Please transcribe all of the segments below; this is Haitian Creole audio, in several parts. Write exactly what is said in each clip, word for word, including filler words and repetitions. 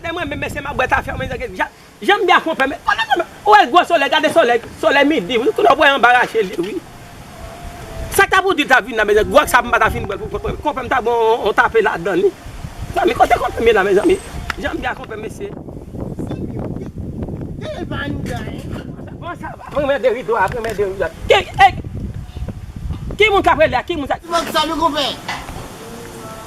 E mwen menm, mesye, m ap bwè kafe, mezanmi, jan, jan m byen konpè, men, konnen konpè, ou wè gwo solèy, gade solèy, solèy midi, wi, kounye a w wè anba rache li, wi. Sa k ta pou di l ta vin la, mezanmi, gwòg sa m pa ta fin bwè l pou konpè, konpè m ta bon, on tape ladan li. Zanmi, kote konpè m ye la, mezanmi? Jan m byen konpè, mesye. Bon, sa va, pran men de rido a, pran men de rido a. Ki, e, ki moun k ap rele a? Ki moun sa? Ti bòk sal wi, konpè.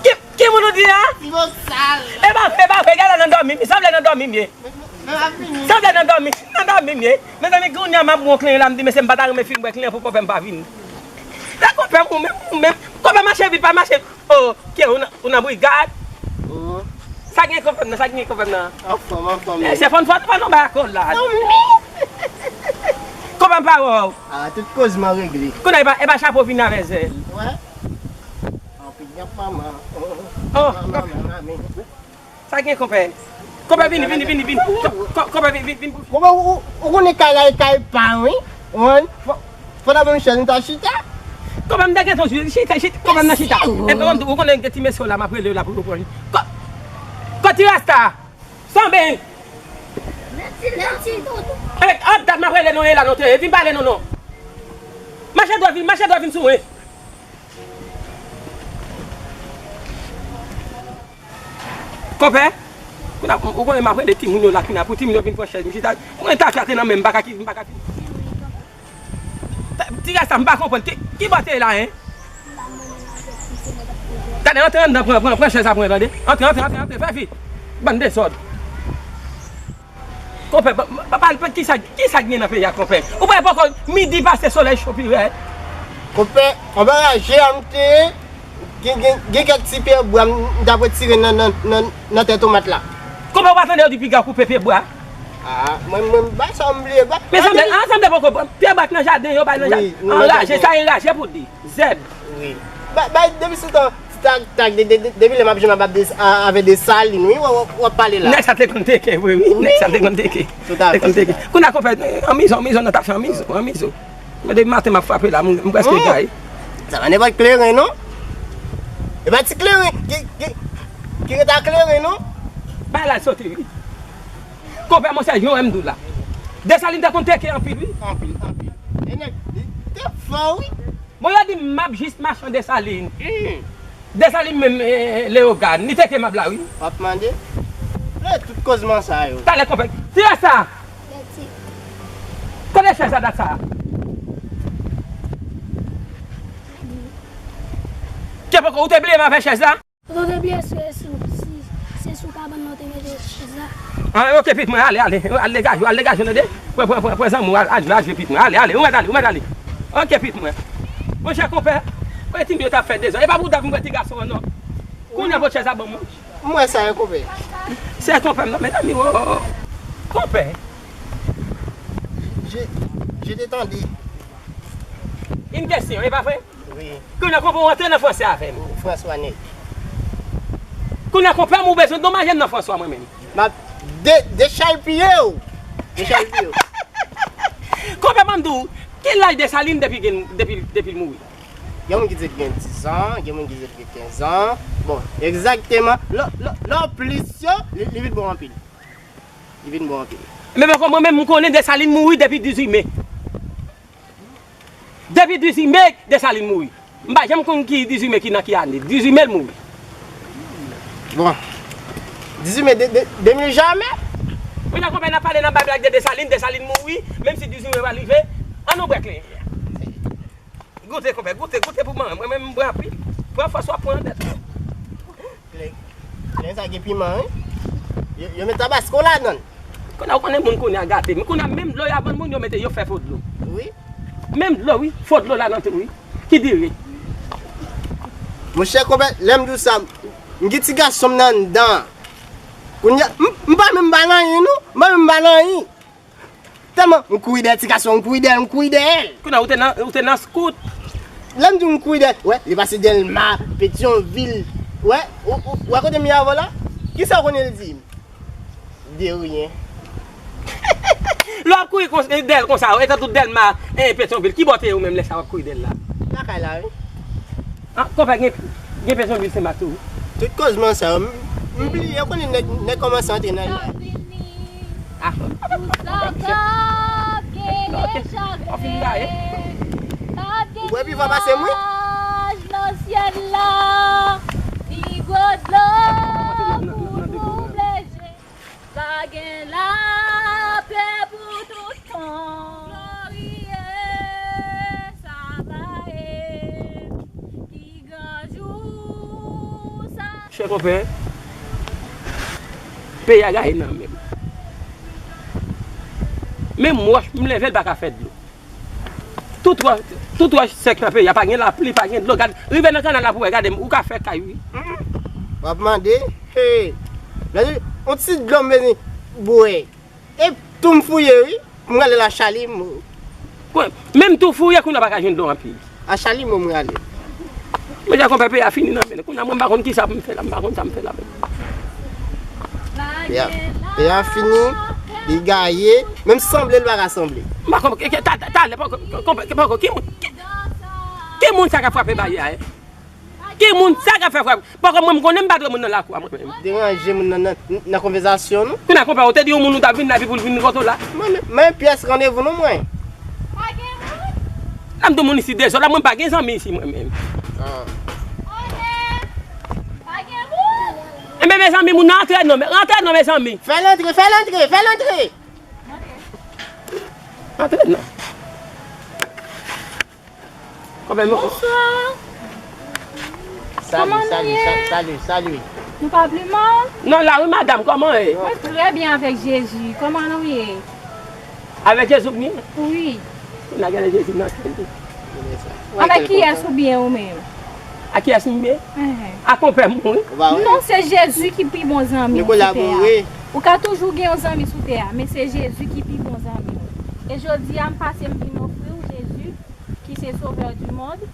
Ki, ki moun ou di a? Ti bòk sal. E pa vre, e pa vre, gade nan dòmi m, sanble nan dòmi m ye. Men, men, men ap vini. Sanble nan dòmi, nan dòmi m ye. Mezanmi, kounye a m ap bon klenyen la, m di, mesye, m pa ta renmen fin bwè klenyen pou konpè m pa vini. Lè konpè m ou menm, ou menm. Konpè mache vit, pa mache. Oh, ke ou nan, ou nan brigad? Oh. Sa gen konpè m nan, sa gen konpè m nan. Anfòm, anfòm. E, se fòn fòn, fòn nou bay akòl la. Konpè m pa wè w. Ah, tout koz man regle. Kounye a, e pa, e pa chapo vin avè zèl. Wè. Anpil y ap manman. Oh, manman, manman. Sa gen konpè? Konpè vini, vini, vini, vini. Ko-, ko-, konpè vini, vini, vini. Konpè ou, ou, ou konnen kay la e kay pa wi. Ou konprann? Fò, fò ta ban m chèz, m ta chita. Konpè m ta gentan chita, chita, konpè m nan chita. E konpè m tou, ou konnen gen ti mesye w la, m ap rele w la pou yo pran. Ko-, kote rasta? Sanbe. E, ap dat m ap rele nou e la nou te ye. Vin pale nou non. Mache dwat vin, mache dwat vin sou mwen. Konpè, kounye a, ou konnen m ap rele timoun yo la, kounye a, pou timoun yo vin pran chèz, m chita, mwen tafya te nan men m, m pa ka ki, m pa ka fin. Ti rasta, m pa konprann, ki, ki bò te ye la, en? Gade, antre anndan, pran, pran, pran chèz la pou mwen, tande? Antre, antre, antre, antre, fè vit. Bann dezòd. Konpè, pa, pa, pa, pa, kisa, kisa k gen nan peyi a, konpè? Ou pa poko midi pase, solèy cho pi rèd. Konpè, anba raje a m te ye, gen, gen, gen kèk ti pyebwa m, m t ap retire nan, nan, nan, nan tè tomat la. Konpè, ou pa tande yo di piga koupe pyebwa? Ah, mwen, mwen, bay sa m bliye, bay. Men sanble, ah, sanble poko, pyebwa k nan jaden yo, bay nan jaden. Wi, wi, nan jaden. Anraje, sa enraje pou di. Zèb. Wi. Bay, bay, depi sou tan, tak, tak, de, de, de, depi lè m ap jwenn ap ap de, a, avè Desalin, wi, w, w, w ap pale la. Nèg sa te konn teke vre, wi. Wi. Nèg sa te konn teke. Tout à fait. Te konn teke. Kounye a konpè, anmizon, anmizon nan ta fè anmizon, anmizon. Mwen depi maten m ap frape la, m, m prèske gaye. Sa pa nenpòt kleren, non. E pa ti kleren, ki, ki, ki rete a kleren, non. Bay la soti, wi. Konpè, monchè, jan w wè m di w la. Desalin te konn teke anpil, wi. Anpil, anpil. E nèg, li te fò, wi. Bon, yo di m ap jis mache an Desalin. Hmm. Desalin menm, eh, Leyogàn, li teke m ap la, wi. W ap mande? E tout kozman sa yo. Talè konpè. Ti rasta. Kote chèz la dat sa? Ke poko, ou te bliye m avè chèz la? Ou te bliye se sou, si, se sou kabann nan ou te mete chèz la. Ah, ok, pit mwen, ale, ale, al degaje w, al degaje w, tande? Pran, pran, pran, pran zanmi w, al, al, al jwe pit mwen, ale, ale, ou mèt ale, ou mèt ale. Ok, pit mwen. Monchè konpè, wè timoun yo t ap fè dezòd. E pa pou dat m wè ti gason an, non. Kounye a pot chèz la ban mwen. M wè sa, e konpè. Se konpè m, non, mezanmi, o, o, o. Konpè. Je, je te tande. Yon kesyon, e pa vre? Wi. Kounye a konpè w antre nan franse avè m. Franswa nèt. Kounye a konpè m ou bezwen dommaje m nan Franswa mwen menm. M ap de, dechalpiye w. Dechalpiye w. Konpè ban m di w, ki laj Desalin depi gen, depi, depi l mouri? Gen moun ki di l gen diz an, gen moun ki di l gen kenz an. Bon, egzakteman, lè, lè, lè w plis yo, li, li vin bon anpil. Li vin bon anpil. Men poko mwen menm m konnen Desalin mouri depi dizuit me. Depi dizuit me, Desalin mouri. M pa janm konn ki dizuit me ki nan ki ane. Dizuit me l mouri. Bon. Dizuit me de, de, de mil jamè. Wi, nan konpè n ap pale nan bay blag de Desalin, Desalin mouri, menm si dizuit me pa rive. Ann nou bwè klenyen. Goute, konpè, goute, goute pou mwen. Mwen menm m bwè anpil. Pran fòs w ap pran anndan. Kle, kle sa gen piman, wi. Yo, yo met tabasko ladan l. Kounye a, ou konnen moun kounye a gate. Men kounye a, menm dlo y ap vann moun, yo mete, yo fè fo dlo. Wi. Menm dlo, wi. Fo dlo ladan tou, wi. Ki dire. Monchè, konpè, lè m di w sa, m gen ti gason m nan anndan. Kounye a, m, m pa menm ba nan anyen, non. M pa menm ba nan anyen. Tèlman m kouri dèyè ti gason, m kouri dèyè l, m kouri dèyè l. Kounye a, ou te nan, ou te nan skout. Lè m di w m kouri dèyè l, wè, li pase Dèlma, Petyonvil. Wè, ou, ou, wè kote m ye avè w la? Kisa w konnen l di m? De ryen. Lè w ap kouri kon, dèyè l konsa, etan tout Dèlma, e, Petyonvil, ki bò w te ye ou menm lè sa w ap kouri dèyè l la? Lakay la, wi. Ah, konpè gen, gen Petyonvil Senmak tou. Tout kozman sa yo, m, M bliye, ou konnen nèg, nèg kòmanse antre nan li. Ah, ok. Ou wè pi fò pase mwen? Nan syèl la, pi gwo dlo pou twouble je. Pa gen lapè pou tout tan. Gloriye Savaye, ki gran jou sa. Chè konpè, peyi a gaye nan men m. Menm wòch, m leve l pa ka fè dlo. Tout wòch, tout wòch sèk nan peyi a, pa gen lapli, pa gen dlo. Gad, rive nan kanal la pou wè, gade m, ou ka fè kay, wi. W ap mande, hey, yon ti dlo m bezwen bwè. E tou m fouye, wi. M rale la Chalimo. Kwen, menm tou fouye, kounye a pa ka jwenn dlo anpil. A Chalimo m rale. Mwen ja konpè peyi a fini nan men. Kounye a mwen m pa konn kisa pou m fè la, m pa konn sa m fè la menm. Peyi a, peyi a fini, li gaye, menm sanble l pa ka sanble. M pa konprann, ke, ke, ta, ta, talè, poko, konpè, ke, poko, ki moun, ki, ki moun sa k ap frape baryè a, e? Ki moun sa k ap fè frape? Poko mwen m konnen m pa dwe moun nan lakou a mwen menm. Deranje moun nan, nan, nan konvèsasyon nou. Kounye a konpè, ou te di yon moun ou t ap vin la, epi pou l vin kote w la. Mwen, mwen, mwen pyès randevou nou mwen. Pa gen moun? Lè m di moun isi dezòd la, mwen pa gen zanmi isi mwen menm. Ah. Enben, mezanmi, moun nan antre non, men, antre non, mezanmi. Fè l antre, fè l antre, fè l antre. Antre non. Konpè, mwen. Bonswa. Salut, salut, salut, salut. Nou pa pli mal? Non, la wi, madam, kòman e? Mwen trè byen avèk Jezi. Kòman nou ye? Avèk Jezi ou byen? Wi. N a gade Jezi nan syèl tou. Avèk kiyès ou byen ou menm? A kiyès m byen? Enhen. A konpè m wi. Non, se Jezi ki pi bon zanmi w sou tè a. Ou ka toujou gen yon zanmi sou tè a, men se Jezi ki pi bon zanmi w. E jodi a, m pase m vin ofri w Jezi, ki se Sovè di mond.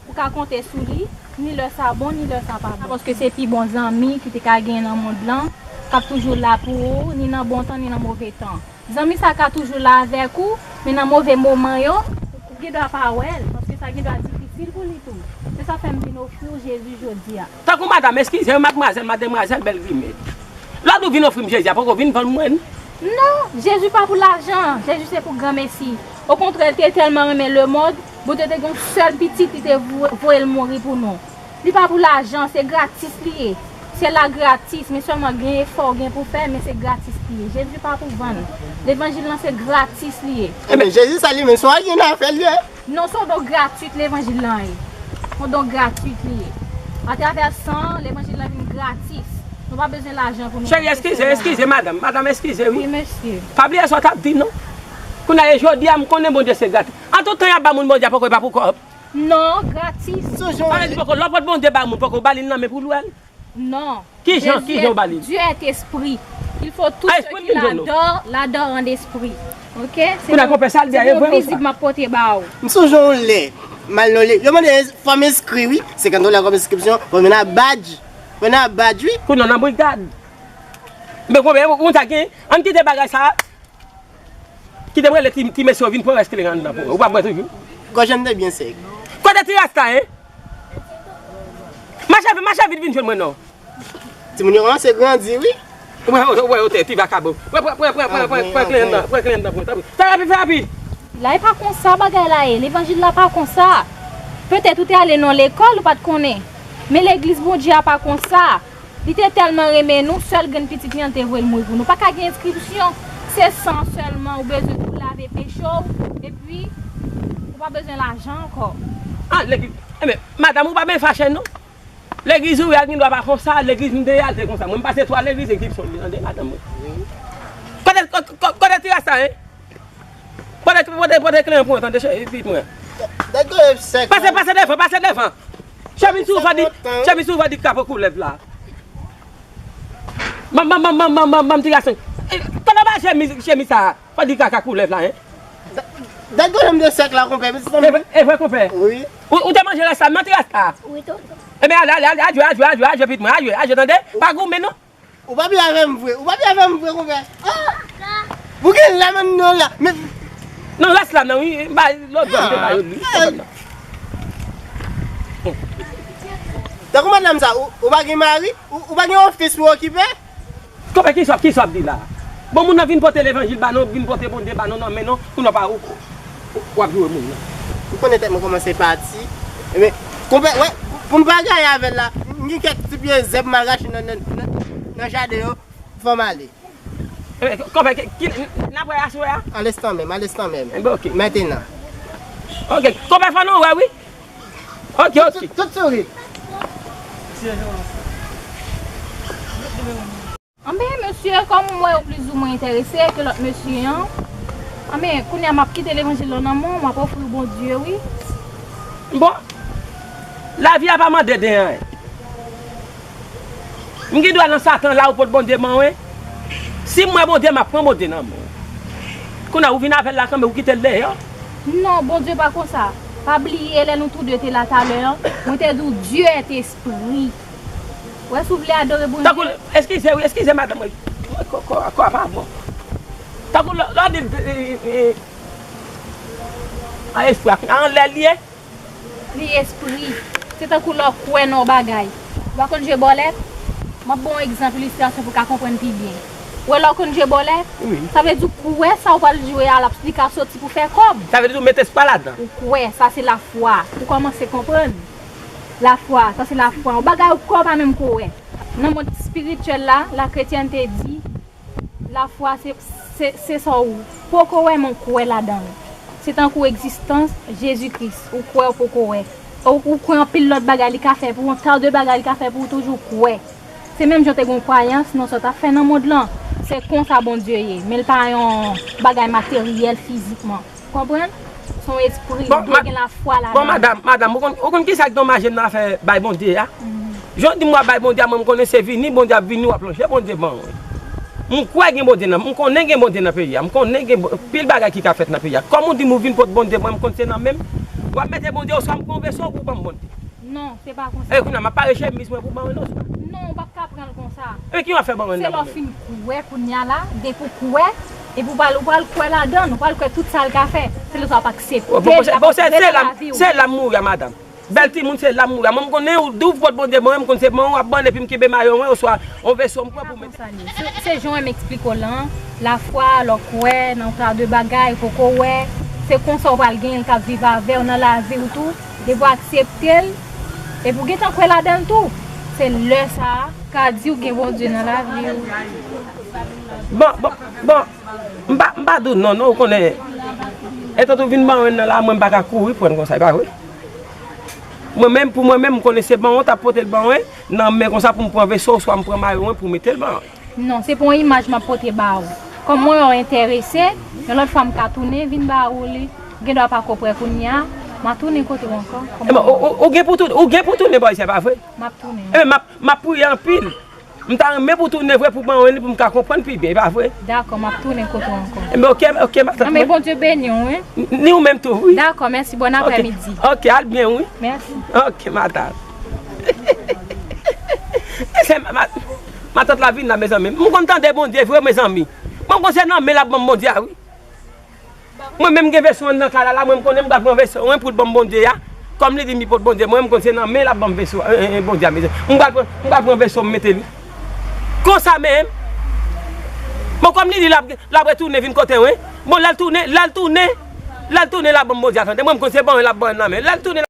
Ou ka konte sou li, ni lè sa bon, ni lè sa pa bon. Paske se pi bon zanmi ki te ka gen nan mond lan, k ap toujou la pou ou, ni nan bon tan, ni nan move tan. Zanmi sa ka toujou la avèk ou, men nan move moman yo, ou gen dwa pa wè l, paske sa gen dwa difisil pou li tou. Se sa fè m vin ofri w Jezi jodi a. Tankou madanm, eskize m, madmwazèl, mademwazèl, bèl grimè. Lòd ou vin ofri m Jezi a, poko vin vann mwen. Non, Jezi pa pou lajan, Jezi se pou granmesi. Okontrè, li te tèlman renmen lemonn, Bondye te gen yon sèl pitit, li te vo-, voye l mouri pou nou. Li pa pou lajan, se gratis li ye. Se la gratis, men sèlman gen efò w gen pou fè, men se gratis li ye. Jezi pa pou vann. Levanjil lan se gratis li ye. Enben, Jezi sa li menm, se yon alyen afè l ye. Non, se yon don gratwit levanjil lan ye. Se yon don gratwit li ye. Atravè san, levanjil lan vin gratis. Nou pa bezwen lajan pou nou. Cheri, eskize, eskize, madanm. Madanm, eskize, wi. Wi, mesye. Pa bliye sa w t ap di, non. Kounye a, jodi a, m konnen Bondye se gratis. An tout tan, y ap ba moun Bondye a poko, e pa pou kòb. Non, gratis. Sa vle di poko, lè w pot Bondye ba moun, poko ba li nan men pou l wè l. Non. Kijan, kijan w ba li? Dieu est esprit. Il faut tout ce qui l'adore, l'adore en esprit. Ok? Se pou vizit m ap pote ba ou. M sonje yon lè, m al nan le, yo mande fòm enskri, wi. Senkant dola kòm enskripsyon, fò m vin a badj. Fò m vin a badj, wi. Kounye a w nan brigad. Men konbyen moun sa gen? Ann kite bagay sa a. Kite m rele ti, ti mesye yo vin pran rès kleren anndan pou mwen. Ou p ap bwè toujou? Gòj an te byen sèk. Kote ti rasta, en? Mache, mache vit vin jwenn mwen non. Timoun yo kòmanse grandi, wi. Ou wè, ou wè, ou te, ti vakabon. Pran, pran, pran kleren anndan, pran kleren anndan pou mwen, tanpri. Fè rapid, fè rapid. La, e pa konsa bagay la ye. Levanjil la pa konsa. Petèt ou te ale nan lekòl, ou pa t konnen. Men legliz Bondye a pa konsa. Li te tèlman renmen nou, sèl grenn pitit li an, li te voye l mouri pou nou. Pa ka gen enskripsyon. Se san sèlman ou bezwen pou lave peche w, epi ou pa bezwen lajan ankò. Ah, legliz. Enben, madanm, ou pa byen fache, non. Legliz ou ye a gen dwa pa konsa, legliz m te ye a, l te konsa. Mwen, m pase twa legliz, enskripsyon li, tande, madanm mwen. Kote, ko-, ko-, kote ti rasta, en? Pote, pote, pote kleren pou mwen, tande, cheri, pitit mwen. Pase, pase devan, pase devan. Chemiz ou fò di, chemiz ou fò di kapo koulèv la. Ban m, ban m, ban m ti gason. Kote w ba chemiz, chemiz sa? Fò di kaka koulèv la, en. Dat gwo janm de sèk la, konpè. E vre, e vre, konpè? Wi. Ou, ou te manje rès la, nan ti rès la? Wi, tonton. Enben, ale, ale, ale, adje, adje, adje, adje, pitit mwen, adje, adje, tande? Pa goumen, non. Ou pa byen avè m vre, ou pa byen avè m vre, konpè. Ah! Pou gen la, men non la, men. Non, rès la, non, wi, ba, lòt zòn, te ba yo, wi. Tankou madanm sa, ou, ou pa gen mari, ou, ou pa gen yon fis pou okipe? Konpè, kisa, kisa w ap di la? Bon, moun nan vin pote levanjil ba nou, vin pote Bondye ba nou nan men nou, kounye a pa ou, ou, w ap joure moun nan. Ou konnen tèt mwen kòmanse pati. Ebyen, konpè, wè, pou m pa gaye avè l la, m gen kèk ti pye zèb m al rache nan, nan, nan, nan jaden yo, fò m ale. Ebyen, konpè, ki, ki, n ap wè aswè a? Alenstan menm, alenstan menm. Ebyen, oke. Mentenan. Oke, konpè, fò nou wè, wi. Oke, oke. Tout, tout souri. Anben, mesye, kòm m wè w plizoumwen enterese ke lòt mesye an, anben, kounye a m ap kite levanjil lan nan men w, m ap ofri w Bondye, wi. Bon, lavi a pa mande de anyen. M gen dwa nan Satan la ou pot Bondye ban mwen. Si m wè Bondye, m ap pran Bondye nan men w. Kounye a ou vin avè l la kanmenm, ou kite l deyò. Non, Bondye pa konsa. Pa bliye lè nou tou de te la talè an, mwen te di w, Dieu est esprit. Wè, si w vle adore Bondye. Tankou, eskize wi, eskize madanm mwen. Kò, kò, kò a pa bon. Tankou lè, lè w di l, e, e, a espri a, anlè l ye. Li espri. Se tankou lè w kwè nan yon bagay. Ou pa konn jwe bòlèt? M ap ba w yon egzanp, ilistrasyon pou w ka konprann pi byen. Ou wè lè w konn jwe bòlèt? Wi. Sa vle di w kwè sa w pral jwe a, l ap, li ka soti pou fè kòb. Sa vle di w met espwa ladan. Ou kwè, sa se lafwa. Ou kòmanse konprann. Lafwa, sa se lafwa. Yon bagay ou kwè, ou pa menm ko wè. Nan mond espirityèl la, la chrétienté di, lafwa se, se, se sa w poko wè, men w kwè ladan l. Se tankou egzistans Jezi Kris, ou kwè ou poko wè. Ou, ou kwè anpil lòt bagay li ka fè pou ou, yon ta de bagay li ka fè pou ou, toujou kwè. Se menm jan w te gen yon kwayans nan sa w t ap fè nan mond lan. Se konsa Bondye ye, men l pa yon bagay materyèl fizikman. Konprann? Se yon espri, bon, ou dwe gen lafwa ladan. Bon, madanm, madanm, ou konn, ou konn kisa k domaje nan afè bay Bondye a? Jan w di m w ap bay Bondye a, mwen m konnen se vini Bondye ap vini, w ap lonje Bondye ban mwen. M kwè gen Bondye nan, m konnen gen Bondye nan peyi a, m konnen gen bon, pil bagay ki ka fèt nan peyi a. Kòm ou di m ou vin pot Bondye mwen, m konn se nan men m, w ap mete Bondye oswa m pran yon veso pou w ban m Bondye. Non, se pa konsa. E kounye a m ap pare chemiz mwen pou ban mwen oswa. Non, ou p ap ka pran l konsa. E ki w ap fè ban mwen nan men m? Se lè w fin kwè kounye a la, depi w kwè, epi w pral, ou pral kwè ladan l, ou pral kwè tout sa l ka fè. Se lè sa w ap aksepte l, l ap antre nan lavi w. Se la m mouri a, madanm. Bèl timoun, se la m mouri a. Mwen m konnen ou di w pot Bondye mwen, m konn se ban w ap ban epi m kenbe mayo mwen oswa yon veso m pran pou m mete. Se, se jan w wè m eksplike w lan, lafwa, lè w kwè nan yon ta de bagay, ou poko wè, se konsa w pral genyen l k ap viv avè w nan lavi w tou. Depi w aksepte l, epi w gentan kwè ladan l tou, se lè sa a, ka di w gen Bondye nan lavi w. Bon, bon, bon, m pa, m pa di w non, non, ou konnen. Etan tou vin ban mwen nan la, mwen m pa ka kouri pran l konsa, e pa vre? Mwen menm, pou mwen menm, m konnen se ban w t ap pote l ban mwen, nan men konsa pou m pran veso, oswa m pran mayo mwen pou mete l ban mwen. Non, se pa yon imaj m ap pote ba ou. Kòm mwen wè w enterese, yon lòt fwa m ka tounen vin ba ou li. Ou gen dwa pa ko prè kounye a, m a tounen kote w ankò. Kòm... Ebyen, ou, ou, ou gen pou tou-, ou gen pou tounen bò isi a, pa vre? M ap tounen. Ebyen, m ap, m ap priye anpil. M ta renmen pou tounen vre pou ban mwen li pou m ka konprann pi byen, pa vre? Dakò, m ap tounen kote w ankò. Ebyen, oke, oke, matant mwen. Anben, Bondye beni w, wi. Ni ou menm tou, wi. Dakò, mèsi, bòn aprèmidi. Oke, al byen, wi. Mèsi. Oke, matant. Se ma-, ma-, matant la vin la, mezanmi. M konn tande Bondye vre, mezanmi. Mwen, m konn se nan men l ap ban m Bondye a, wi. Mwen menm gen veso an nan kay la, la, mwen m konnen m pral pran veso mwen pou l ban m Bondye a. Kòm li di m li pot Bondye, mwen m konn se nan men l ap ban m veso, eh, eh, eh, Bondye a, mezanmi. M pral pran, m pral pran veso m mete li. Konsa menm. Bon, kòm li di l ap, l ap retounen vin kote mwen. Bon, lè l tounen, lè l tounen, lè l tounen, l ap ban m Bondye a, tande. Mwen m konn se ban mwen l ap ban nan men. Lè l tounen,